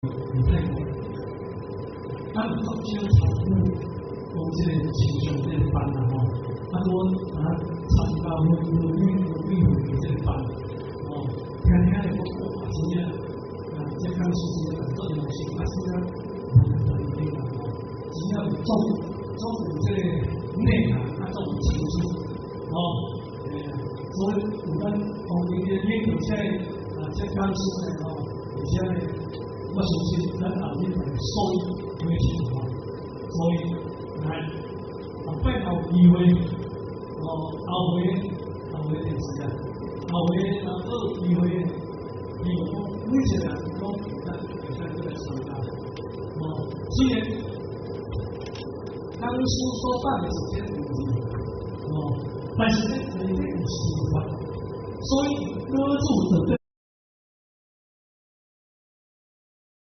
伫泰國，咱有足少參與講這個親像這個班啦吼，啊，拄啊參加阮阮女女會這個班，哦，聽聽咧講哇，真正啊，這講師真正足用心，啊，真正無特別啦吼，真正有足足有這個內涵，啊，足有情緒，哦，所以有咱當地的領導者啊，這講師呢吼，而且呢，我相信咱後日會受益非常大，所以來後擺有機會，哦，後回後回電視啊，後回若有機會，希望講每一個人攏會當過來參加，哦，雖然講師所講的是這個文字，哦，但是這裡面有心法，所以老子就。